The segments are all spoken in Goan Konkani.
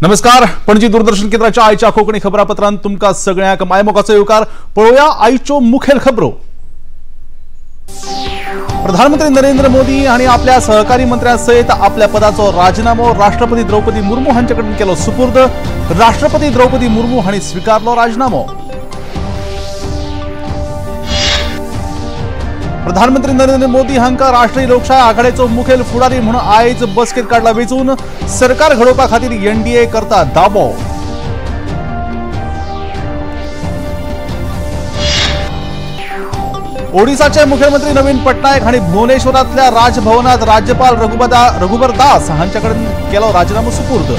नमस्कार, पणजी दूरदर्शन केंद्राच्या आयच्या कोंकणी खबरापत्रांत तुमकां सगळ्यांक मायमोगाचो येवकार। पळोवया आयच्यो मुखेल खबरो। प्रधानमंत्री नरेंद्र मोदी हांणी आपल्या सहकारी मंत्र्यां सयत आपल्या पदाचो राजीनामो राष्ट्रपती द्रौपदी मुर्मू हांचे कडेन केलो सुपूर्द। राष्ट्रपती द्रौपदी मुर्मू हांणी स्विकारलो राजीनामो। प्रधानमंत्री नरेंद्र मोदी हांकां राष्ट्रीय लोकशाय आघाडेचो मुखेल फुडारी म्हणून आयज बसकेत काडला वेंचून। सरकार घडोवपा खातीर एनडीए करता दावो। ओडिसाचे मुख्यमंत्री नवीन पटनायक हांणी भुवनेश्वरांतल्या राजभवनात राज्यपाल रघुबर दास हांचे कडेन केलो राजीनामो सुपूर्द।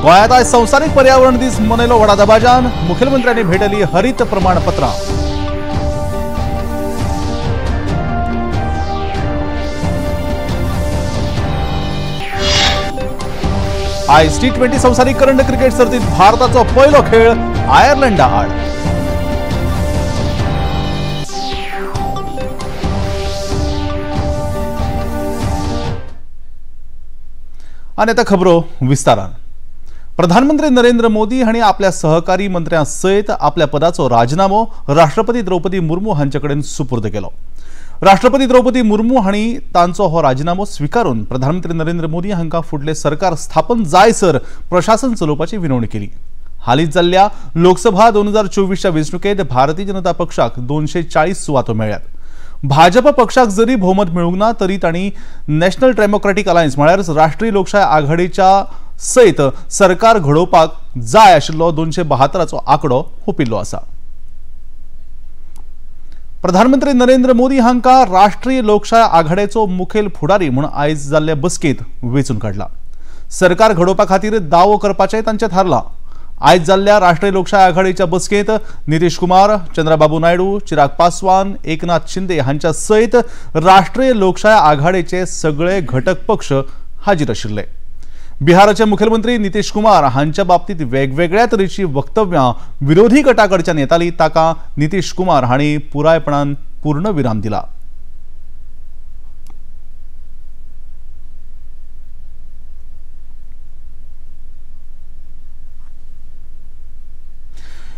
गोंयांत आयज संवसारीक पर्यावरण दीस मनयलो व्हडा दबाज्यान। मुखेलमंत्र्यांनी भेटयली हरीत प्रमाणपत्रां। आयज T20 संवसारीक करंड क्रिकेट सर्तीत भारताचो पयलो खेळ आयर्लंडा आड। आनी आतां खबरो विस्तारान। प्रधानमंत्री नरेंद्र मोदी हांणी आपल्या सहकारी मंत्र्यां सयत आपल्या पदाचो राजीनामो राष्ट्रपती द्रौपदी मुर्मू हांचे कडेन सुपूर्द केलो। राष्ट्रपती द्रौपदी मुर्मू हांणी तांचो हो राजीनामो स्विकारून प्रधानमंत्री नरेंद्र मोदी हांकां फुडलें सरकार स्थापन जायसर प्रशासन चलोवपाची विनवणी केली। हालींच जाल्ल्या लोकसभा 2024च्या वेंचणुकेंत भारतीय जनता पक्षाक 240 सुवातो मेळ्ळ्यात। भाजप पक्षाक जरी भोवमत मेळूंक ना तरी तांणी नॅशनल डेमोक्रॅटिक अलायन्स म्हळ्यार राष्ट्रीय लोकशाय आघाडीच्या सयत सरकार घडोवपाक जाय आशिल्लो 272चो आंकडो हुपिल्लो आसा। प्रधानमंत्री नरेंद्र मोदी हांकां राष्ट्रीय लोकशाय आघाडेचो मुखेल फुडारी म्हूण आयज जाल्ले बसकेंत वेंचून काडला। सरकार घडोवपा खातीर दावो करपाचें तांचें थारलां। आयज जाल्ल्या राष्ट्रीय लोकशाय आघाडीच्या बसकेंत नितीश कुमार, चंद्रबाबू नायडू, चिराग पासवान, एकनाथ शिंदे हांच्या सयत राष्ट्रीय लोकशाय आघाडेचे सगळे घटक पक्ष हाजीर आशिल्ले। बिहाराचे मुख्यमंत्री नितीश कुमार हांच्या बाबतीत वेगवेगळ्या तरेची वक्तव्यां विरोधी गटाकडच्यान येताली, ताका नितीश कुमार हांणी पुरायपणान पूर्णविराम दिला।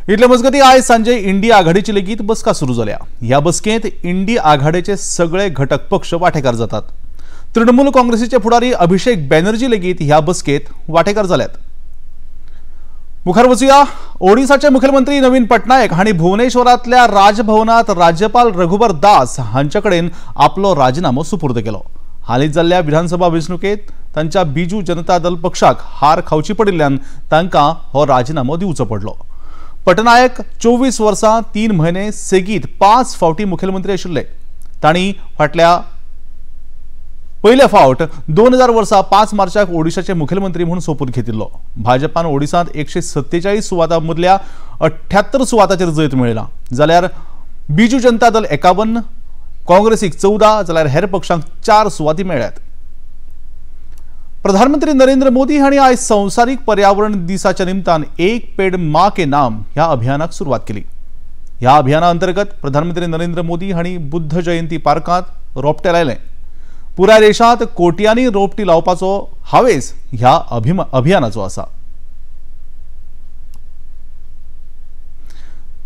इतले मजगती आयज सांजे इंडी आघाडीची लेगीत बसका सुरू जाल्या। ह्या बसकेंत इंडी आघाडीचे सगळे घटक पक्ष वांटेकार जातात। तृणमूल काँग्रेसीचे फुडारी अभिषेक बॅनर्जी लेगीत ह्या बसकेत वांटेकार जाल्यात। मुखार वचुया। ओडिसाचे मुख्यमंत्री नवीन पटनायक हांणी भुवनेश्वरांतल्या राजभवनात राज्यपाल रघुबर दास हांचे कडेन आपलो राजीनामो सुपूर्द केलो। हालींच जाल्ल्या विधानसभा वेंचणुकेंत तांच्या बिजू जनता दल पक्षाक हार खावची पडिल्ल्यान तांकां हो राजीनामो दिवचो पडलो। पटनायक 24 वर्सां 3 म्हयने सेगीत 5 फावटी मुख्यमंत्री आशिल्ले। तांणी फाटल्या पयले फावट 2000 वर्सा 5 मार्चाक ओडिशाचे मुख्यमंत्री म्हूण सोपूत घेतिल्लो। भाजपान ओडिसांत 147 सुवातां मदल्या 78 सुवातांचेर जैत मेळयलां, जाल्यार बिजू जनता दल 51, काँग्रेसीक 14, जाल्यार हेर पक्षांक 4 सुवाती मेळ्ळ्यात। प्रधानमंत्री नरेंद्र मोदी हांणी आयज संवसारीक पर्यावरण दिसाच्या निमतान एक पेड मां के नाम ह्या अभियानाक सुरवात केली। ह्या अभियाना अंतर्गत प्रधानमंत्री नरेंद्र मोदी हांणी बुद्ध जयंती पार्कांत रोपटे लायले। पुराय देशांत कोट्यांनी रोपटी लावपाचो हावेस ह्या अभियानाचो आसा।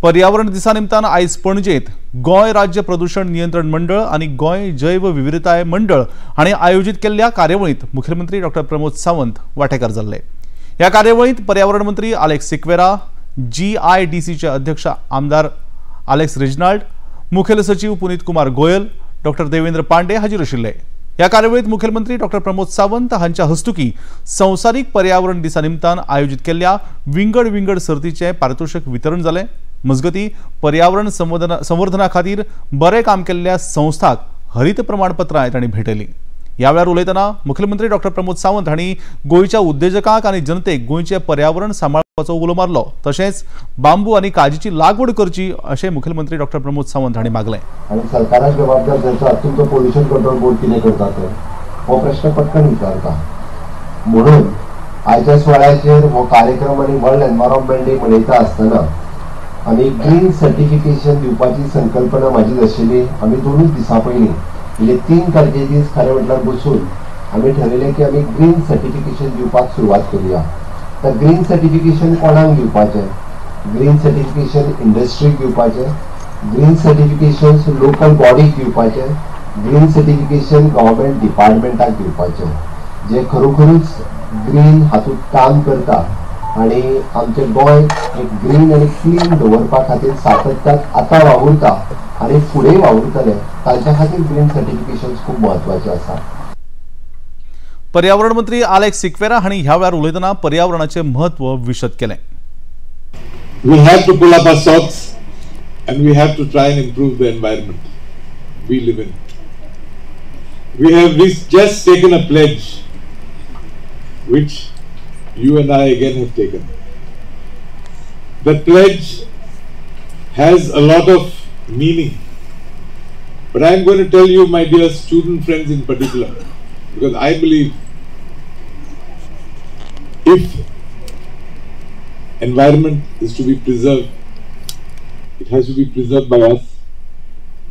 पर्यावरण दिसा निमतान आयज पणजेत गोंय राज्य प्रदूषण नियंत्रण मंडळ आनी गोंय जैव विविधताय मंडळ हांणी आयोजीत केल्ल्या कार्यावळींत मुख्यमंत्री डॉक्टर प्रमोद सावंत वांटेकार जाल्ले। ह्या कार्यावळींत पर्यावरण मंत्री आलेक्स सिक्वेरा, GIDCचे अध्यक्ष आमदार आलेक्स रेजिनाल्ड, मुखेल सचीव पुनीत कुमार गोयल, डॉक्टर देवेंद्र पांडे हाजीर आशिल्ले। ह्या कार्यावळींत मुख्यमंत्री डॉक्टर प्रमोद सावंत हांच्या हस्तुकी संवसारीक पर्यावरण दिसा निमतान आयोजीत केल्ल्या विंगड विंगड सर्तीचें पारितोषिक वितरण जालें। मजगती पर्यावरण संवर्धना खातीर बरें काम केल्ल्या संस्थांक हरीत प्रमाणपत्रां तांणी भेटयलीं। ह्या वेळार उलयतना मुख्यमंत्री डॉक्टर प्रमोद सावंत हांणी गोंयच्या उद्देजकांक आनी जनतेक गोंयचें पर्यावरण सांबाळपाचो उलो मारलो। तशेंच बांबू आनी काजीची लागवड करची अशें मुख्यमंत्री डॉक्टर प्रमोद सावंत हांणी मागलें। आनी सरकाराक जबाबदार धरतात तुमचो पोल्युशन कंट्रोल बोर्ड कितें करता ते हो प्रश्न पटकन विचारता। म्हणून आयच्या सुवाळ्याचेर हो कार्यक्रम आनी वर्ल्ड एनवायरमेंट डे मनयता आसतना आमी ग्रीन सर्टिफिकेशन दिवपाची संकल्पना म्हाजी आशिल्ली। आमी 2 दिसां पयलीं म्हणजे 3 तारखे दीस खरें म्हटल्यार बसून आमी ठरयलें की आमी ग्रीन सर्टिफिकेशन दिवपाक सुरवात करुया. तर ग्रीन सर्टिफिकेशन कोणाक दिवपाचें? ग्रीन सर्टिफिकेशन इंडस्ट्रीक दिवपाचें, ग्रीन सर्टिफिकेशन लोकल बॉडीक दिवपाचें, ग्रीन सर्टिफिकेशन गव्हर्मेंट डिपार्टमेंटाक दिवपाचें, जे खरोखरूच ग्रीन हातूंत काम करता आनी आमचें गोंय एक ग्रीन आनी क्लीन दवरपा खातीर सातत्यान आतां वावुरता आनी फुडें वावुरतले, तांच्या खातीर ग्रीन सर्टिफिकेशन खूब म्हत्वाचें आसा. पर्यावरण मंत्री आलेक्स सिक्वेरा हांणी ह्या वेळार उलयतना पर्यावरणाचें म्हत्व विशद केलें. We have to pull up our socks and we have to try and improve the environment we live in. We have just taken a pledge, which you and I again have taken. The pledge has a lot of meaning, but I am going to tell you, my dear student friends in particular, because I believe if environment is to be preserved, it has to be preserved by us.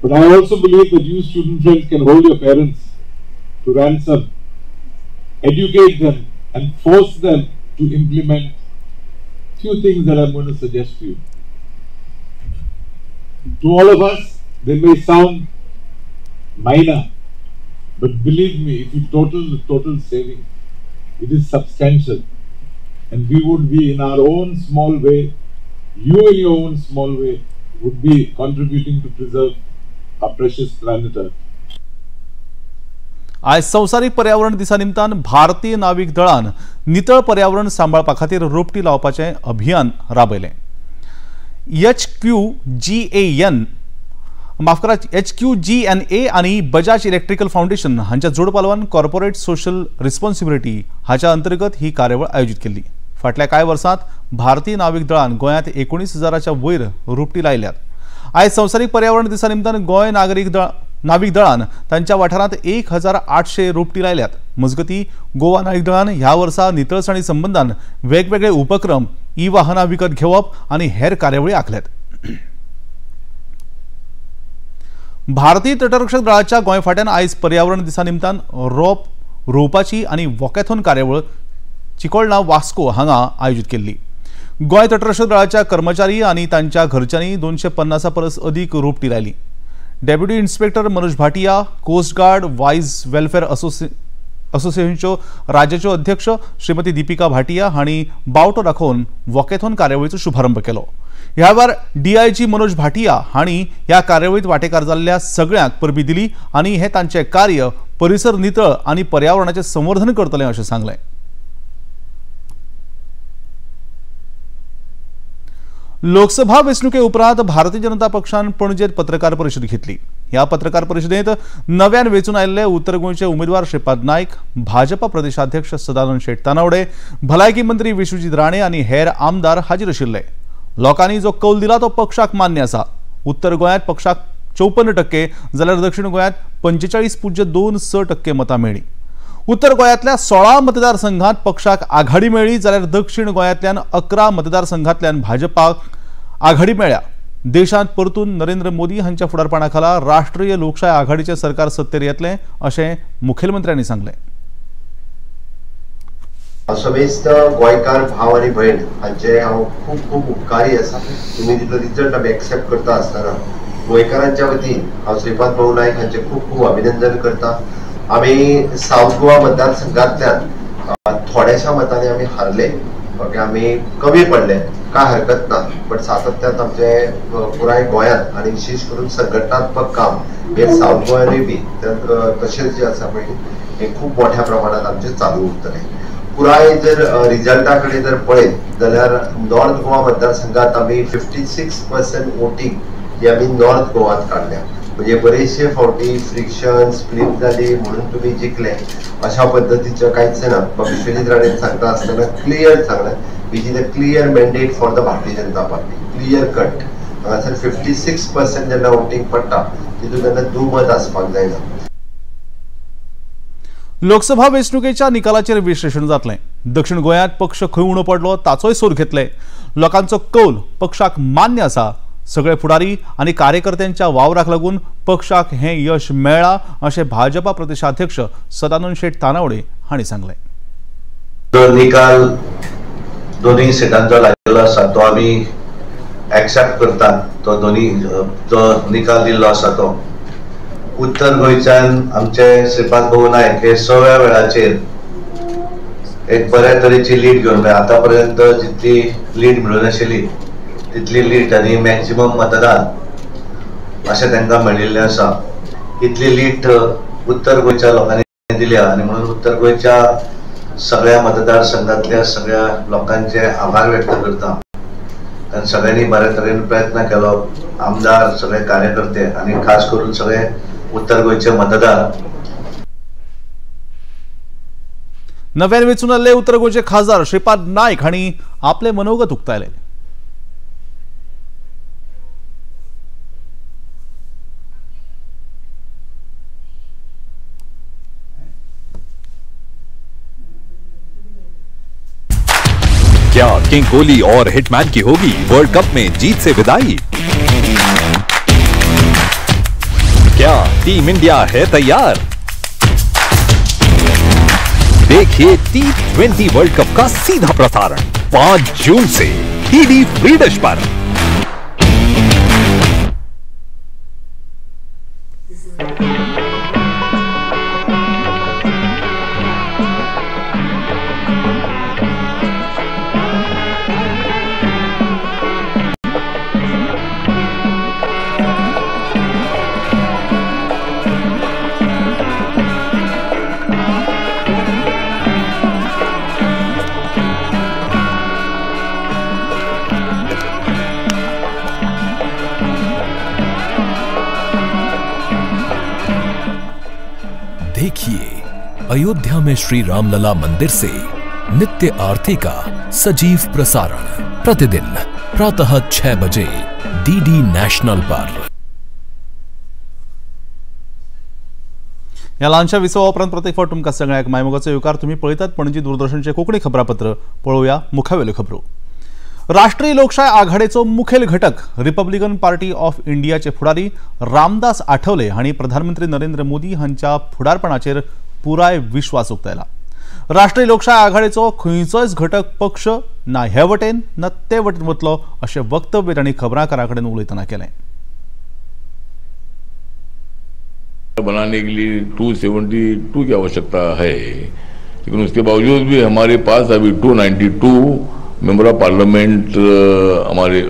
But I also believe that you student friends can hold your parents to ransom, educate them and force them to implement few things that I'm going to suggest to you. To all of us, they may sound minor, but believe me, if you total the total saving, it is substantial. And we would be in our own small way, you in your own small way, would be contributing to preserve our precious planet Earth. आयज संवसारीक पर्यावरण दिसा निमतान भारतीय नाविक दळान नितळ पर्यावरण सांबाळपा खातीर रोपटी लावपाचें अभियान राबयलें. HQGNA आनी बजाज इलेक्ट्रिकल फावंडेशन हांच्या जोडपालवान कॉर्पोरेट सोशल रिस्पॉन्सिबिलिटी हाच्या अंतर्गत ही कार्यावळ आयोजीत केल्ली. फाटल्या कांय वर्सांत भारतीय नाविक दळान गोंयांत 19,000च्या वयर रोपटी लायल्यात. आयज संवसारीक पर्यावरण दिसा निमतान गोंय नाविक दळान तांच्या वाठारांत 1,800 रोपटी लायल्यात. मजगती गोवा नाविक दळान ह्या वर्सा नितळसाणी संबंदान वेगवेगळे उपक्रम, ई वाहनां विकत घेवप आनी हेर कार्यावळी आंखल्यात. भारतीय तटरक्षक दळाच्या गोंय फाट्यान आयज पर्यावरण दिसा निमतान रोप रोवपाची आनी वॉकेथॉन कार्यावळ चिकोळणा वास्को हांगा आयोजीत केल्ली. गोंय तटरक्षक दळाच्या कर्मचारी आनी तांच्या घरच्यांनी 250 परस अदीक रोपटी लायली. Deputy inspector Manoj Bhatia, coast guard wives welfare असोसिएशनच्यो राज्याच्यो अध्यक्ष श्रीमती दीपिका भाटिया हांणी बावटो दाखोवन वॉकेथॉन कार्यावळीचो शुभारंभ केलो. ह्या वेळार DIG Manoj Bhatia हांणी ह्या कार्यावळीत वांटेकार जाल्ल्या सगळ्यांक परबी दिली आनी हें तांचें कार्य परिसर नितळ आनी पर्यावरणाचें संवर्धन करतलें अशें सांगलें. लोकसभा वेंचणुके उपरांत भारतीय जनता पक्षान पणजेत पत्रकार परिशद घेतली. ह्या पत्रकार परिशदेंत नव्यान वेंचून आयिल्ले उत्तर गोंयचे उमेदवार श्रीपाद नायक, भाजपा प्रदेशाध्यक्ष सदानंद शेट तानावडे, भलायकी मंत्री विश्वजीत राणे आनी हेर आमदार हाजीर आशिल्ले. लोकांनी जो कौल दिला तो पक्षाक मान्य आसा. उत्तर गोंयांत पक्षाक 54% जाल्यार दक्षिण गोंयांत 45.26% मतां मेळ्ळीं. उत्तर गोंयांतल्या 16 मतदारसंघात पक्षाक आघाडी मेळ्ळी जाल्यार दक्षिण गोंयांतल्यान 11 मतदारसंघातल्यान भाजपाक आघाडी मेळ्ळ्या. देशांत परतून नरेंद्र मोदी हांच्या फुडारपणा खाला राष्ट्रीय लोकशाय आघाडीचें सरकार सत्तेर येतलें अशें मुखेलमंत्र्यांनी सांगलें. समेस्त गोंयकार भाव आनी भयण हांचे हांव खूब खूब उपकारी आसा. तुमी तितलो रिजल्ट आमी एक्सेप्ट करता आसतना गोंयकारांच्या वतीन हांव श्रीपाद भाऊ नायक हांचे खूब खूब अभिनंदन करता. आमी सावथ गोवा मतदारसंघांतल्यान थोड्याशा मतांनी आमी हारले, ओके, आमी कमी पडले, काय हरकत ना, बट सातत्यान आमचे पुराय गोंयांत आनी विशेष करून संघटनात्मक काम हे सावथ गोंयानूय बी तशेंच जे आसा पळय हे खूब मोठ्या प्रमाणात आमचें चालू उरतलें. पुराय जर रिजल्टा कडेन जर पळयत जाल्यार नॉर्थ गोवा मतदारसंघात आमी 56% वोटींग ही आमी नॉर्थ गोवात काडल्या. म्हणजे बरेचशे फावटी फ्रिक्शन स्प्लीट जाली म्हणून तुमी जिखले अशा पद्दतीचें कांयच ना. विश्वजीत राणेन सांगता आसतना क्लियर सांगलें, which is a clear mandate for the Bharatiya Janata Party, clear cut. हांगासर 56% जेन्ना वोटींग पडटा तितून तेन्ना दुमत आसपाक जायना. लोकसभा वेंचणुकेच्या निकालाचेर विश्लेषण जातलें. दक्षिण गोंयांत पक्ष खंय उणो पडलो ताचोय सोद घेतले. लोकांचो कौल पक्षाक मान्य आसा. सगळे फुडारी आनी कार्यकर्त्यांच्या वावराक लागून पक्षाक हें यश मेळ्ळां अशें भाजपा प्रदेशाध्यक्ष सदानंद शेट तानावडे हांणी सांगलें। जो निकाल दोन्ही सिटांचो लागिल्लो आसा तो आमी एक्सेप्ट करतात। तो दोन्ही जो निकाल दिल्लो आसा तो उत्तर गोंयच्यान आमचे श्रीपाद भाऊ नायक हे 6व्या वेळाचेर एक बऱ्या तरेची लीड घेवन आतापर्यंत जितली लीड मेळून आशिल्ली तितली लीड आनी मॅक्झिमम मतदान अशें तांकां मेळिल्लें आसा। इतली लीड उत्तर गोंयच्या लोकांनी दिल्या आनी म्हणून उत्तर गोंयच्या सगळ्या मतदारसंघातल्या सगळ्या लोकांचे आभार व्यक्त करता, कारण सगळ्यांनी बऱ्या तरेन प्रयत्न केलो। आमदार, सगळे कार्यकर्ते आनी खास करून सगळे उत्तर गोंयचे मतदार। नव्यान वेंचून आयिल्ले उत्तर गोंयचे खासदार श्रीपाद नायक हांणी आपले मनोगत उक्तायले। क्या किंग कोहली और हिटमैन की होगी वर्ल्ड कप में जीत से विदाई? क्या टीम इंडिया है तैयार? देखिए T20 world cup का सीधा प्रसारण 5 जून से डीडी फ्री डिश पर। देखिए अयोध्या में श्री रामलला मंदिर से नित्य आरती का सजीव प्रसारण प्रतिदिन प्रातः 6 बजे डीडी नॅशनल पर। ह्या ल्हानशा विसवा उपरांत प्रत्येक फावट तुमकां सगळ्यांक मायमोगाचो येवकार। तुमी पळयतात पणजी दूरदर्शनचें कोंकणी खबरापत्र। पळोवया मुखावेल्यो खबरो। राष्ट्रीय लोकशाय आघाडेचो मुखेल घटक रिपब्लिकन पार्टी ऑफ इंडियाचे फुडारी रामदास आठवले हांणी प्रधानमंत्री नरेंद्र मोदी हांच्या फुडारपणाचेर पुराय विश्वास उक्तायला। राष्ट्रीय लोकशाय आघाडेचो खंयचोच घटक पक्ष ना हे वटेन ना ते वटेन वतलो अशें वक्तव्य तांणी खबराकारां कडेन उलयतना केलें। बनाने के लिए 272 की आवश्यकता है, लेकिन उसके बावजूद भी हमारे पास अभी 292 मेंबर ऑफ पार्लियामेंट हमारे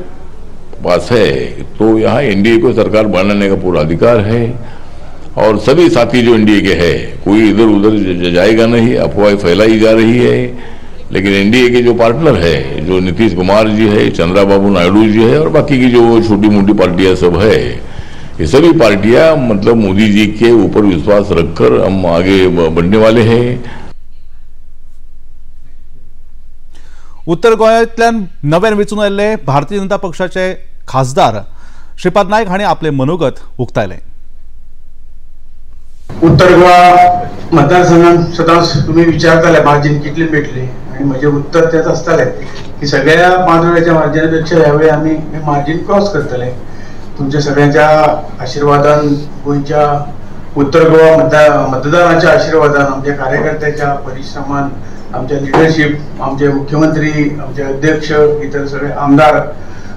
पास है। तो यहाँ एनडीए को सरकार बनाने का पूरा अधिकार है और सभी साथी जो एनडीए के हैं, कोई इधर उधर जाएगा नहीं। अफवाह फैलाई जा रही है, लेकिन एनडीए के जो पार्टनर है, जो नीतीश कुमार जी है, चंद्रबाबू नायडू जी है और बाकी की जो छोटी मोटी पार्टियां सब है, ये सभी पार्टियां मतलब मोदी जी के ऊपर विश्वास रखकर हम आगे बढ़ने वाले हैं। उत्तर गोंयांतल्यान नव्यान वेंचून आयिल्ले भारतीय जनता पक्षाचे खासदार श्रीपाद नायक हांणी आपले मनोगत उक्तायलें। उत्तर गोवा मतदारसंघात सदांच तुमी विचारताले मार्जीन कितली मेळटली आनी म्हजें उत्तर तेंच आसतालें की सगळ्या 5 वेळाच्या मार्जिना पेक्षा ह्या वेळी आमी मार्जीन क्रॉस करतले। तुमच्या सगळ्यांच्या आशिर्वादान, गोंयच्या उत्तर गोवा मतदारांच्या आशिर्वादान, आमच्या कार्यकर्त्याच्या परिश्रमान, आमच्या लिडरशीप, आमचे मुख्यमंत्री, आमचे अध्यक्ष, इतर सगळे आमदार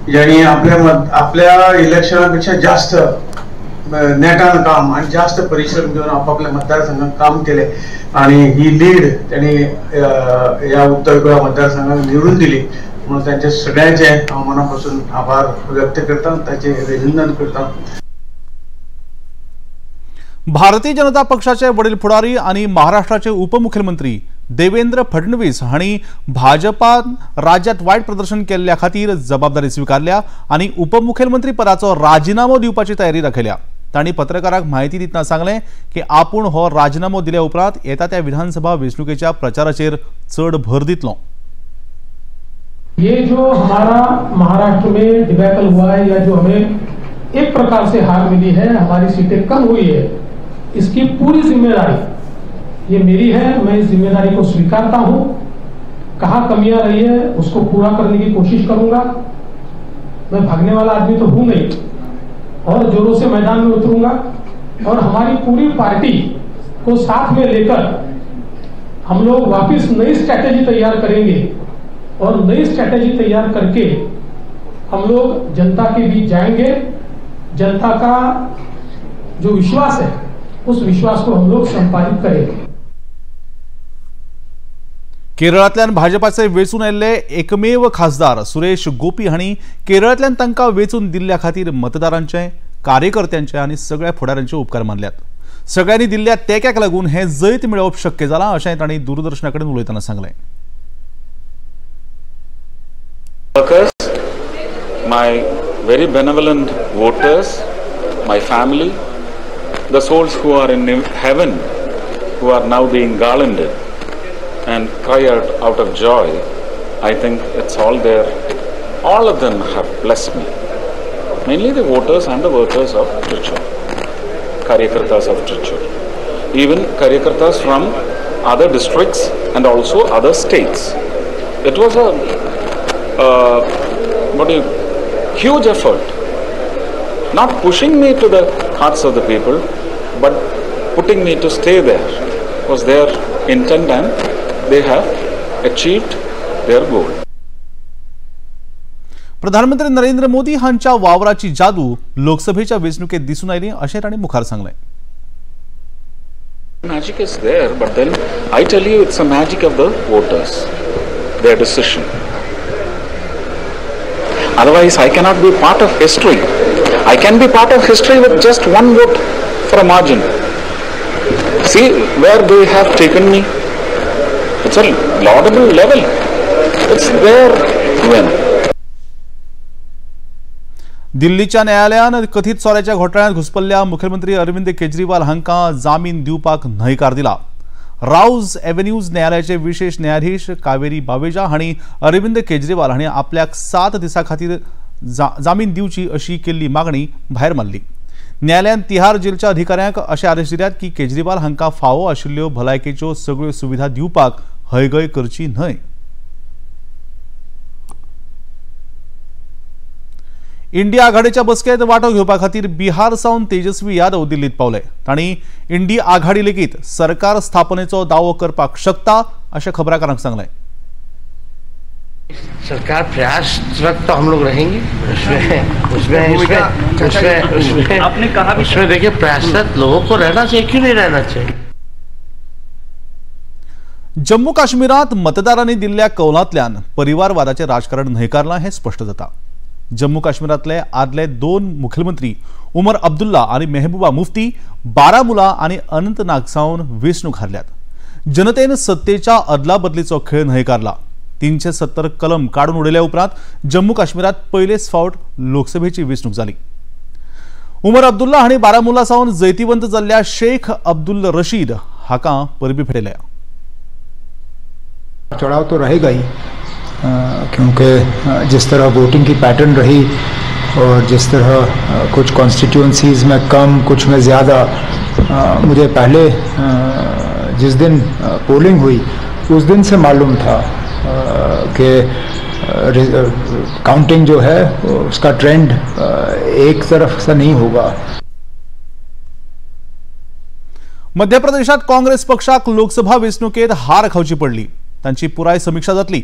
ज्यांनी आपल्या इलेक्शनापेक्षा जास्त नेटान काम आणि जास्त परिश्रम घेवन आपापल्या मतदारसंघात काम केले आणि ही लीड त्यांनी या उत्तर गोवा मतदारसंघात निवडून दिली म्हणून त्यांचे सगळ्यांचे हांव मनापासून आभार व्यक्त करता, ताचे अभिनंदन करता। भारतीय जनता पक्षाचे वडील फुडारी आणि महाराष्ट्राचे उपमुख्यमंत्री देवेंद्र फडणवीस हांणी भाजपान राज्यात वायट प्रदर्शन केल्ल्या खातीर जबाबदारी स्वीकारल्या आणि उपमुख्यमंत्री पदाचो राजीनामो दिवपाची तयारी दाखयल्या। तांणी पत्रकारांक म्हायती दितना सांगलें की आपूण हो राजीनामो दिल्या उपरांत येता त्या विधानसभा वेंचणुकेच्या प्रचाराचेर चड भर दितलो। ये जो हमारा महाराष्ट्र में डिबैकल हुआ है या जो हमें एक प्रकार से हार मिली है, हमारी सीटें कम हुई है, इसकी पूरी जिम्मेदारी ये मेरी है। मैं इस जिम्मेदारी को स्वीकारता हूं। कहाँ कमियां रही है उसको पूरा करने की कोशिश करूंगा। मैं भागने वाला आदमी तो हूं नहीं, और जोरों से मैदान में उतरूंगा और हमारी पूरी पार्टी को साथ में लेकर हम लोग वापस नई स्ट्रैटेजी तैयार करेंगे और नई स्ट्रैटेजी तैयार करके हम लोग जनता के बीच जाएंगे। जनता का जो विश्वास है उस विश्वास को हम लोग संपादित करेंगे। केरळांतल्यान भाजपाचे वेंचून आयिल्ले एकमेव खासदार सुरेश गोपी हांणी केरळांतल्यान तांकां वेंचून दिल्ल्या खातीर मतदारांचे, कार्यकर्त्यांचे आनी सगळ्या फुडाऱ्यांचे उपकार मानल्यात। सगळ्यांनी दिल्ल्या तेक्याक लागून हें जैत मेळोवप शक्य जालां अशें तांणी दूरदर्शना कडेन उलयतना सांगलें। Workers, my very benevolent voters, my family, the souls who are in heaven, who are now being garlanded and cry out of joy, I think it's all there. All of them have blessed me. Mainly the voters and the workers of Trichur, Karyakartas of Trichur, even Karyakartas from other districts and also other states. It was a huge effort, not pushing me to the hearts of the people, but putting me to stay there was their intent, and they have achieved their goal. प्रधानमंत्री नरेंद्र मोदी हांच्या वावराची जादू लोकसभेच्या वेंचणुकेत दिसून आयली अशें तांणी मुखार सांगलें। Magic is there, but then I tell you it's a magic of the voters, their decision. Otherwise I cannot be part of history. I can be part of history with just one vote for a margin. See where they have taken me. It's a laudable level. It's their win. दिल्लीच्या न्यायालयान कथित चोऱ्याच्या घोटाळ्यांत घुसपल्ल्या मुख्यमंत्री अरविंद केजरीवाल हांकां जामीन दिवपाक न्हयकार दिला। राऊज एव्हेन्यूज न्यायालयाचे विशेष न्यायाधीश कावेरी बावेजा हांणी अरविंद केजरीवाल हांणी आपल्याक 7 दिसां खातीर जामीन दिवची अशी केल्ली मागणी भायर मारली। न्यायालयान तिहार जेलच्या अधिकाऱ्यांक अशे आदेश दिल्यात की केजरीवाल हांकां फावो आशिल्ल्यो भलायकेच्यो सगळ्यो सुविधा दिवपाक हयगय करची न्हय। इंडिया आघाडीच्या बसकेत वांटो घेवपा खातीर बिहार सावन तेजस्वी यादव दिल्लीत पावले। तांणी इंडिया आघाडी लेगीत सरकार स्थापनेचो दावो करपाक शकता अशें खबराकारांक सांगलें। सरकार प्रयासरत तो हम लोग रहेंगे, उसमें उसमें उसमें उसमें आपने कहा उसमें देखिए प्रयासरत लोगों को रहना चाहिए, क्यों नहीं रहना चाहिए। जम्मू काश्मीरात मतदारांनी दिल्ल्या कौलांतल्यान परिवारवादाचें राजकारण न्हयकारलां हें स्पश्ट जाता। जम्मू काश्मीरातले आदले 2 मुख्यमंत्री उमर अब्दुल्ला आनी मेहबूबा मुफ्ती बारामुला आनी अनंतनाग सावन वेंचणूक हारल्यात। जनतेन सत्तेच्या अदलाबदलीचो खेळ न्हयकारला। 370 कलम काडून उडयल्या उपरांत जम्मू काश्मीरात पयलेच फावट लोकसभेची वेंचणूक जाली। उमर अब्दुल्ला हांणी बारामुला सावन जैतिवंत जाल्ल्या शेख अब्दुल रशीद हाका परबी भेटयल्या। चढ़ाव तो रहेगा ही, क्योंकि जिस तरह वोटिंग की पैटर्न रही और जिस तरह कुछ कॉन्स्टिट्यूंसीज़ में कम कुछ में ज़्यादा, मुझे पहले जिस दिन पोलिंग हुई उस दिन से मालूम था कि काउंटिंग जो है उसका ट्रेंड एक तरफ से नहीं होगा। मध्य प्रदेशात काँग्रेस पक्षाक लोकसभा वेंचणुकेत हार खावची पडली। तांची पुराय समिक्षा जातली।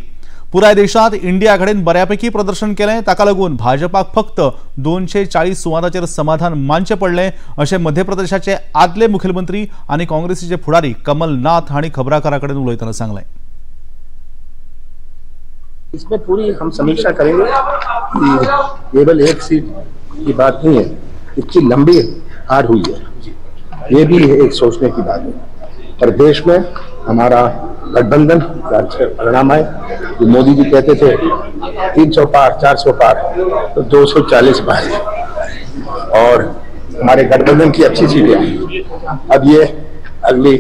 पुराय देशात इंडिया आघाडीन बऱ्यापैकी प्रदर्शन केलें, ताका लागून भाजपाक फक्त 240 सुवातांचेर समाधान मानचें पडलें अशें मध्य प्रदेशाचे आदले मुखेलमंत्री आनी काँग्रेसीचे फुडारी कमलनाथ हांणी खबराकारां कडेन उलयतना सांगलें। इसमें पूरी हम समीक्षा करेंगे कि केवल एक सीट की बात नहीं है, इतनी लंबी हार हुई है, ये भी एक सोचने की बात है। पर देश में हमारा गठबंधन का अच्छे परिणाम आए। जो मोदी जी कहते थे 300 पार 400 पार, तो 240 पार, और हमारे गठबंधन की अच्छी सीटें आई। अब ये अगली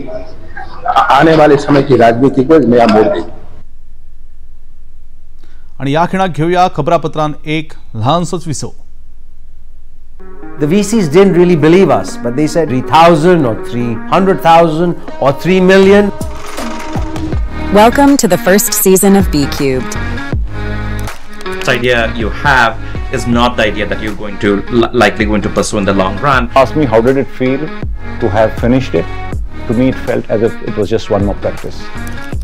आने वाले समय की राजनीति को नया मोड़ देगी। आणि या खिणाक घेऊया खबरापत्रान एक ल्हानसोच विसव। The VCs didn't really believe us, but they said 3,000 or 300,000 or 3 million. Welcome to the first season of BCubed. This idea you have is not the idea that you're going to likely going to pursue in the long run. Ask me how did it feel to have finished it? To me, it felt as if it was just one more practice.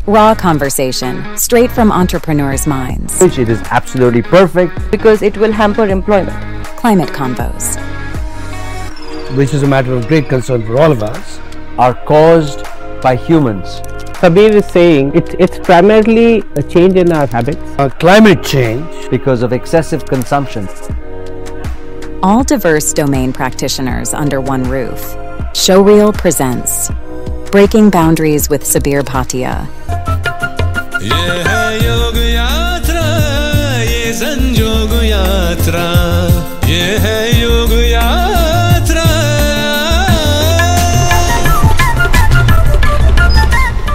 Raw conversation, straight from entrepreneurs' minds. Which it is absolutely perfect. Because it will hamper employment. Climate convos, which is a matter of great concern for all of us, are caused by humans. Sabir is saying it's primarily a change in our habits. Climate change because of excessive consumption. All diverse domain practitioners under one roof. Showreel presents Breaking Boundaries with Sabir Bhatia. ये है योग यात्रा, ये संजोग यात्रा, ये है योग यात्रा।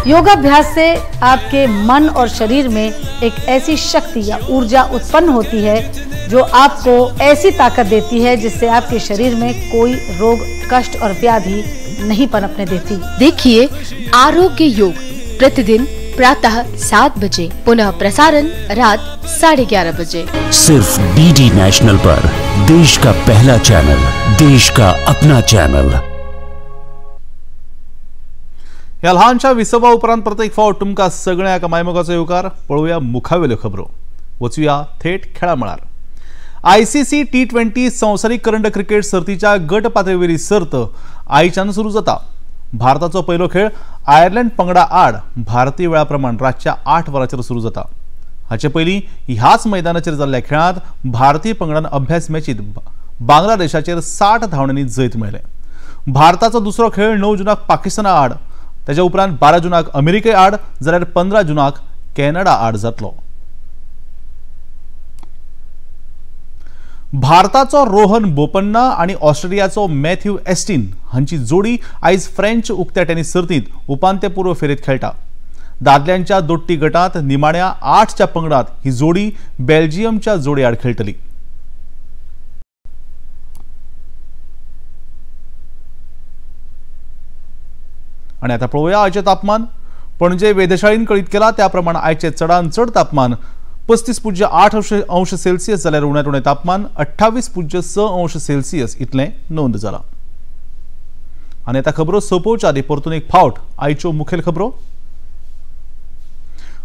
योगाभ्यास से आपके मन और शरीर में एक ऐसी शक्ति या ऊर्जा उत्पन्न होती है जो आपको ऐसी ताकत देती है जिससे आपके शरीर में कोई रोग, कष्ट और व्याधि नहीं पनपने देती। देखिए आरोग्य योग प्रतिदिन प्रातः 7 बजे, पुनः प्रसारण रात 11:30 बजे, सिर्फ डीडी नेशनल पर। देश का पहला चैनल, देश का अपना चैनल। ह्या ल्हानशा विसवा उपरांत प्रत्येक फावट तुमकां सगळ्यांक मायमोगाचो येवकार। पळोवया मुखावेल्यो खबरो, वचुया थेट खेळा मळार। ICC T20 संवसारीक करंड क्रिकेट सर्तीच्या गट पातळेवेली सर्त आयच्यान सुरू जाता। भारताचो पयलो खेळ आयर्लंड पंगडा आड भारतीय वेळा प्रमाण रातच्या 8 वरांचेर सुरू जाता। हाचे पयलीं ह्याच मैदानाचेर जाल्ल्या खेळांत भारतीय पंगडान अभ्यास मॅचीत बांगलादेशाचेर 60 धांवड्यांनी जैत मेळयलें। भारताचो दुसरो खेळ 9 जुनाक पाकिस्ताना आड, ताच्या उपरांत 12 जुनाक अमेरिके आड, जाल्यार 15 जुनाक कॅनडा आड जातलो। भारताचो रोहन बोपन्ना आनी ऑस्ट्रेलियाचो मॅथ्यू एस्टीन हांची जोडी आयज फ्रेंच उक्त्या टेनिस सर्तींत उपांत्यपूर्व फेरीत खेळटा। दादल्यांच्या दोट्टी गटांत निमाण्या 8च्या पंगडात ही जोडी बेल्जियमच्या जोडी आड खेळटली। आनी आतां पळोवया आयचें तापमान। पणजे वेधशाळेन कळीत केला त्या प्रमाण आयचें चडान चड तापमान 35.8 अंश सेल्सियस जाल्यार उण्यांत उणें तापमान 28.6 अंश सेल्सियस इतलें नोंद जालां। आनी आतां खबरो सोंपोवच्या आदीं परतून एक फावट आयच्यो मुखेल खबरो।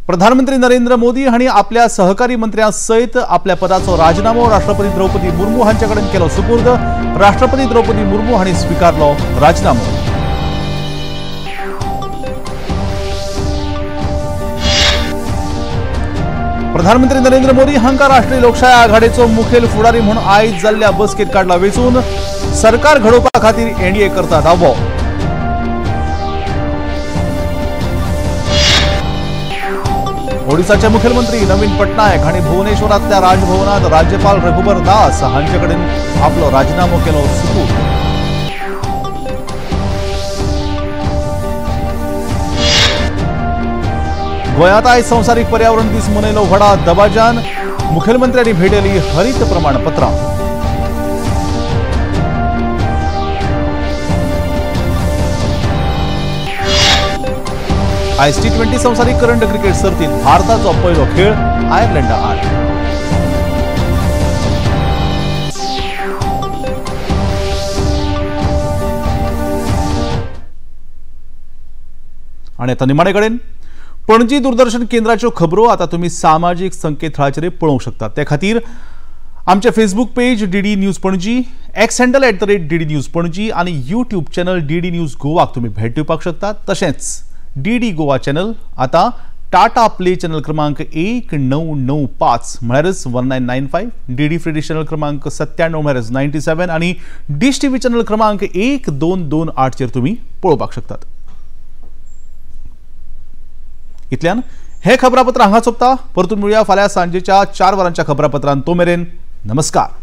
प्रधानमंत्री नरेंद्र मोदी हांणी आपल्या सहकारी मंत्र्यां सयत आपल्या पदाचो राजीनामो राष्ट्रपती द्रौपदी मुर्मू हांचे कडेन केलो सुपूर्द। राष्ट्रपती द्रौपदी मुर्मू हांणी स्विकारलो राजीनामो। प्रधानमंत्री नरेंद्र मोदी हांकां राष्ट्रीय लोकशाय आघाडीचो मुखेल फुडारी म्हूण आयज जाल्ल्या बसकेंत काडला वेंचून। सरकार घडोवपा खातीर एनडीए करता दावो। ओडिसाचे मुखेलमंत्री नवीन पटनायक हांणी भुवनेश्वरांतल्या राजभवनात राज्यपाल रघुबर दास हांचे कडेन आपलो राजीनामो केलो सुपूर्द। गोंयांत आयज संवसारीक पर्यावरण दीस मनयलो व्हडा दबाज्यान। मुखेलमंत्र्यांनी भेटयली हरित प्रमाणपत्रां। आयज T20 संवसारीक करंड क्रिकेट सर्तींत भारताचो पयलो खेळ आयर्लंडा आड। आनी आतां निमाणे कडेन पणजी दूरदर्शन केंद्राच्यो खबरो आतां तुमी सामाजीक संकेतथळाचेर पळोवंक शकतात। ते खातीर आमचे Facebook page DD news Panaji, X handle @DD news Panaji आनी यूट्यूब चॅनल DD news गोवाक तुमी भेट दिवपाक शकतात। तशेंच DD Goa channel आतां टाटा प्ले चॅनल क्रमांक 1995 म्हळ्यारच 1995, DD free dish channel क्रमांक 97 म्हळ्यारच 97 आनी डिश टीव्ही चॅनल क्रमांक 1228 चेर तुमी पळोवपाक शकतात। इतल्यान हे खबरापत्र हांगा सोंपता। परतून मेळुया फाल्यां सांजेच्या 4 वरांच्या खबरापत्रांत। तो मेरेन नमस्कार।